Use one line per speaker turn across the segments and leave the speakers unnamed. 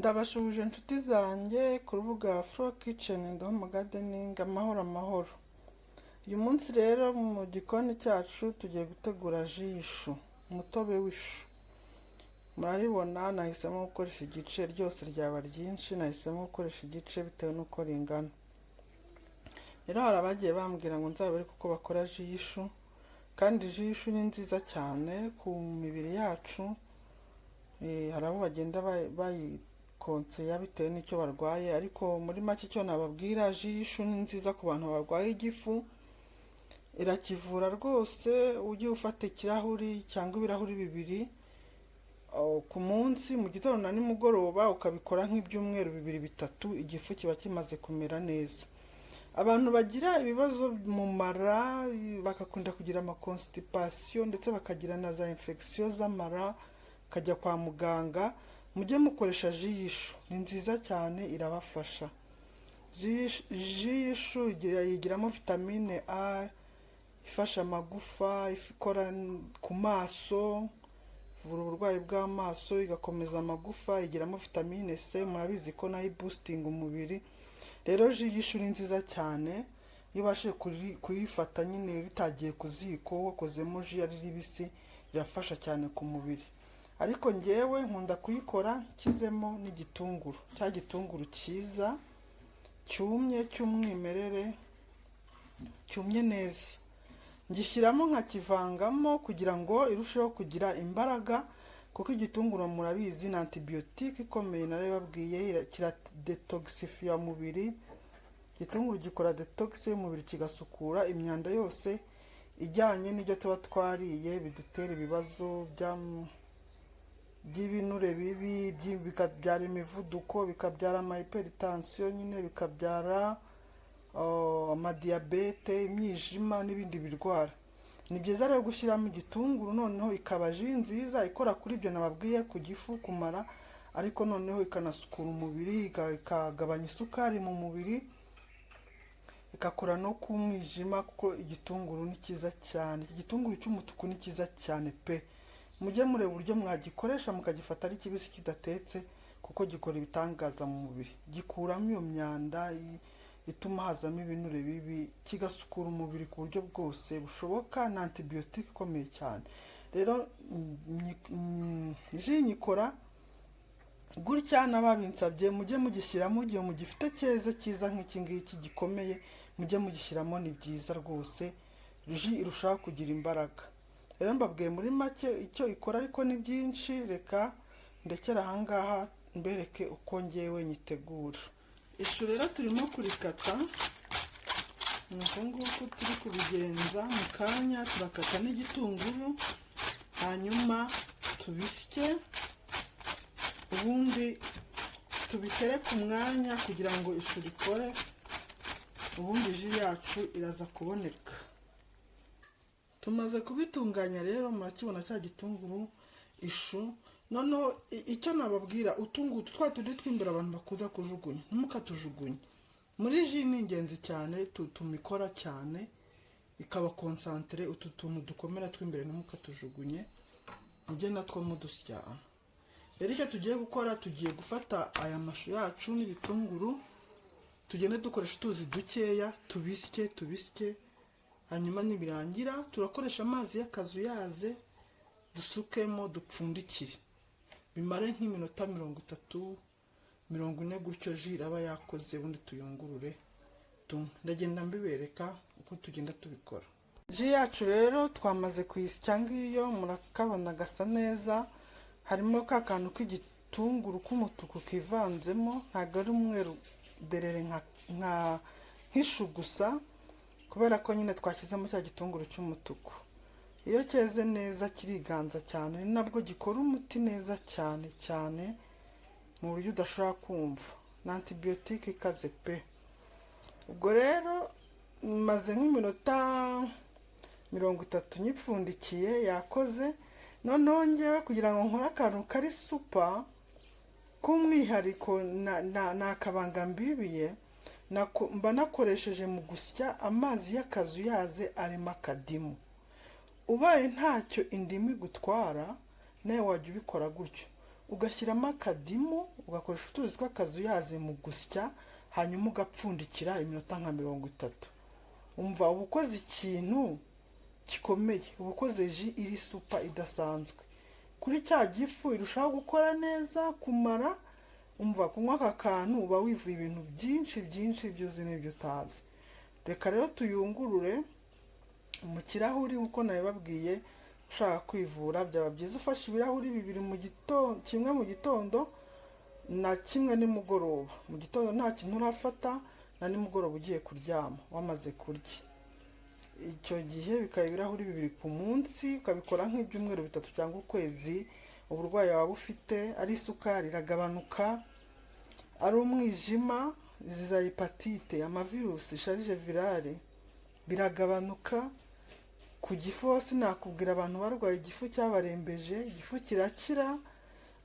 Ndabasuhuje inshuti zanjye ku rubuga Flo Kitchen and Home Gardening. Amahoro, amahoro. Uyu munsi rero mu gikoni cyacu tugiye gutegura jus y'ishu, umutobe w'ishu. Muraribona, nahisemo gukoresha igice, ryose ryaba ryinshi, nahisemo gukoresha igice bitewe n'uko ringana. Rero hari abagiye bambwira ngo nzabereke uko bakora jus y'ishu, kandi jus y'ishu ni nziza cyane ku mibiri yacu. Hari abo bagenda bayikonseya bitewe n'icyo barwaye, ariko muri make icyo nababwira, jus y'ishu ni nziza ku bantu barwaye igifu, irakivura rwose. Ujye ufata ikirahuri cyangwa ibirahuri 2 ku munsi, mu gitondo na nimugoroba, ukabikora nk'ibyumweru 2, 3, igifu kiba kimaze kumera neza. Abantu bagira ibibazo mu mara, bagakunda kugira amaconstipation, ndetse bakagira na za infection z'amara, bakajya kwa muganga, mujye mukoresha jus y'ishu, ni nziza cyane, irabafasha. Jus y'ishu yigiramo vitamine A ifasha amagufa, ikora ku maso, ivura uburwayi bw'amaso, igakomeza amagufa, igiramo vitamine C, murabizi ko nayo iboostinga umubiri. Rero jus y'ishu ni nziza cyane, iyo ubashije kuyifata nyine ritagiye ku ziko, wakozemo jus ari ribisi, rirafasha cyane ku mubiri. Ariko ngewe nkunda kuyikora nshyizemo n'igitunguru, cya gitunguru cyiza cyumye cy'umwimerere, cyumye neza, ngishyiramo nkakivangamo kugira ngo irusheho kugira imbaraga, kuko igitunguru murabizi ni antibiyotike ikomeye, narabibabwiye, kiradetoxifiya umubiri. Igitunguru gikora detox y'umubiri, kigasukura imyanda yose ijyanye n'ibyo tuba twariye bidutera ibibazo by'ibinure bibi, bikabyara imivuduko, bikabyara ama hypertension nyine, bikabyara amadiyabete, imyijima n'ibindi birwara. Ni byiza rero gushyiramo igitunguru, noneho ikaba jus nziza ikora kuri ibyo nababwiye, ku gifu, kumara, ariko noneho ikanasukura umubiri, ikagabanya isukari mu mubiri, igakora no ku mwijima, kuko igitunguru ni cyiza cyane. Iki gitunguru cy'umutuku ni cyiza cyane pe. Mujye mureba uburyo mwagikoresha, mukagifata ari kibisi kidatetse, kuko gikora ibitangaza mu mubiri, gikuramo iyo myanda ituma hazamo ibinure bibi, kigasukura umubiri ku buryo bwose bushoboka, ni antibiyotike ikomeye cyane. Rero jus nyikora gutya n'ababinsabye, mujye mugishyiramo igihe mugifite cyeze cyiza nk'iki ngiki gikomeye, mujye mugishyiramo, ni byiza rwose, jus irushaho kugira imbaraga. Rero mbabwiye muri make icyo ikora, ariko ni byinshi. Reka ndekere ahangaha mbereke uko ngewe nyitegura. Ishu rero turimo kurikata, ni uku nguku turi kubigenza. Mu kanya turakata n'igitunguru, hanyuma tubisye, ubundi tubitere ku mwanya kugira ngo ishu rikore, ubundi jus yacu iraza kuboneka. Tumaze kubitunganya rero, murakibona cya gitunguru, ishu. Noneho icyo nababwira, utu ngutu twa tundi tw'imbere abantu bakunda kujugunya, ntimukatujugunye. Muri jus ni ingenzi cyane, tumikora cyane ikaba concentré. Utu tuntu dukomera tw'imbere ntimukatujugunye, mujye natwo mudusyana. Rero icyo tugiye gukora, tugiye gufata aya mashu yacu n'ibitunguru, tugende dukoresha utuzi dukeya, tubisye, tubisye, hanyuma nibirangira turakoresha amazi y'akazuyaze, dusukemo, dupfundikire, bimare nk'iminota 30, 40 gutyo, jus iraba yakoze, ubundi tuyungurure tunywe. Ndagenda mbibereka uko tugenda tubikora. Jus yacu rero twamaze kuyisya, ngiyo, murakabona gasa neza, harimo ka kantu k'igitunguru k'umutuku kivanzemo, ntabwo ari umweru derere nk'ishu gusa, kubera ko nyine twashyizemo cya gitunguru cy'umutuku. Iyo cyeze neza kiriganza cyane, ni nabwo gikora umuti neza cyane cyane mu buryo udashobora kumva, ni antibiyotike ikaze pe. Ubwo rero maze nk'iminota 30 nyipfundikiye, yakoze. Noneho ngewe kugira ngo nkore akantu kari super k'umwihariko, ni akabanga mbibiye, mba nakoresheje mu gusya amazi y'akazuyaze arimo akadimu. Ubaye ntacyo indimu igutwara, nawe wajya ubikora gutyo. Ugashyiramo akadimu, ugakoresha utuzi tw'akazuyaze mu gusya, hanyuma ugapfundikira iminota nka 30. Umva, uba ukoze ikintu gikomeye, uba ukoze jus iri super idasanzwe. Kuri cya gifu irushaho gukora neza, kumara. Umva, kunywa aka kantu uba wivuye ibintu byinshi byinshi, ibyo uzi n'ibyo utazi. Reka rero tuyungurure mu kirahuri nk'uko nabibabwiye. Ushaka kwivura, byaba byiza ufashe ibirahuri bibiri mu gitondo, kimwe mu gitondo na kimwe nimugoroba. Mu gitondo nta kintu urafata, na nimugoroba ugiye kuryama wamaze kurya. Icyo gihe bikaba ibirahuri bibiri ku munsi, ukabikora nk'ibyumweru 3 cyangwa ukwezi. Uburwayi waba ufite, ari isukari iragabanuka, ari umwijima, izi za hépatite, amavirusi, charge virale, biragabanuka. Ku gifu hose nakubwira, abantu barwaye igifu cyabarembeje, igifu kirakira.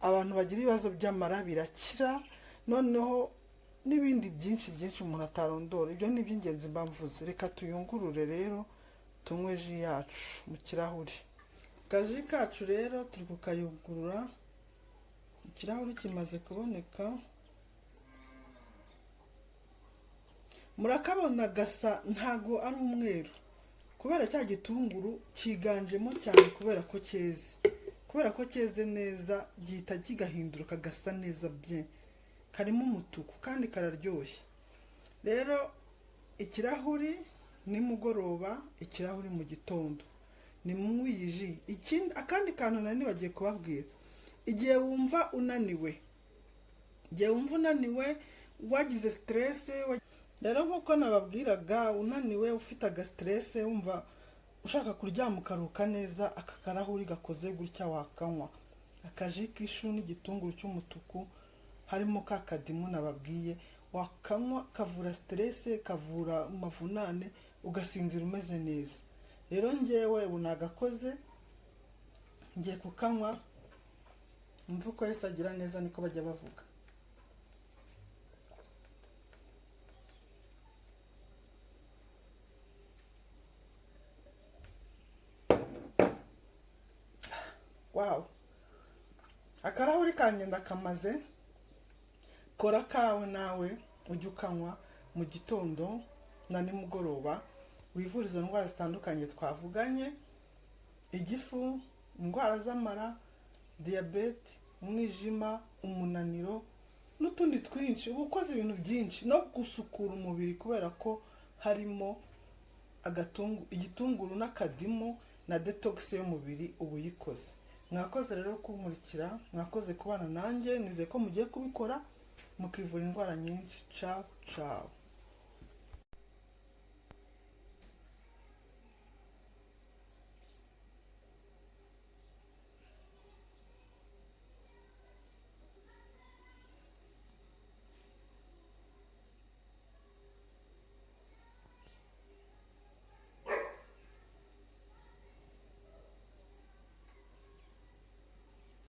Abantu bagira ibibazo by'amara, birakira. Noneho n'ibindi byinshi byinshi umuntu atarondora. Ibyo ni iby'ingenzi mba mvuze. Reka tuyungurure rero, tunywe jus yacu mu kirahuri. Akajus kacu rero turi kukayungurura, ikirahuri kimaze kuboneka. Murakabona gasa, ntago ari umweru kubera cya gitunguru cyiganjemo cyane, kubera ko cyeze neza, gihita kigahinduka gasa neza bye, karimo umutuku kandi kararyoshye. Rero ikirahuri nimugoroba, ikirahuri mu gitondo, ni munywe iyi jus. Ikindi, akandi kantu nari nibagiye kubabwira: igihe wumva unaniwe, wagize stress, rero nk'uko nababwiraga, unaniwe, ufite agastress, wumva ushaka kuryama ukaruhuka neza, aka karahuri gakoze gutya wakanywa, akajus k'ishu n'igitunguru cy'umutuku harimo ka kadimu nababwiye, wakanywa kavura stress, kavura amavunane, ugasinzira umeze neza. Rero ngewe ubu nagakoze, ngiye kukanywa mve uko Yesu agira neza, niko bajya bavuga. Wow, akarahuri kanjye ndakamaze. Kora kawe nawe, ujye ukanywa mu gitondo na nimugoroba, wivura izo ndwara zitandukanye twavuganye: igifu, indwara z'amara, diyabete, umwijima, umunaniro n'utundi twinshi. Uba ukoze ibintu byinshi, no gusukura umubiri, kubera ko harimo igitunguru n'akadimu na detox y'umubiri uba uyikoze. Mwakoze rero kunkurikira, mwakoze kubana nanjye. Nizeye ko mugiye kubikora mukivura indwara nyinshi. Ciao ciao.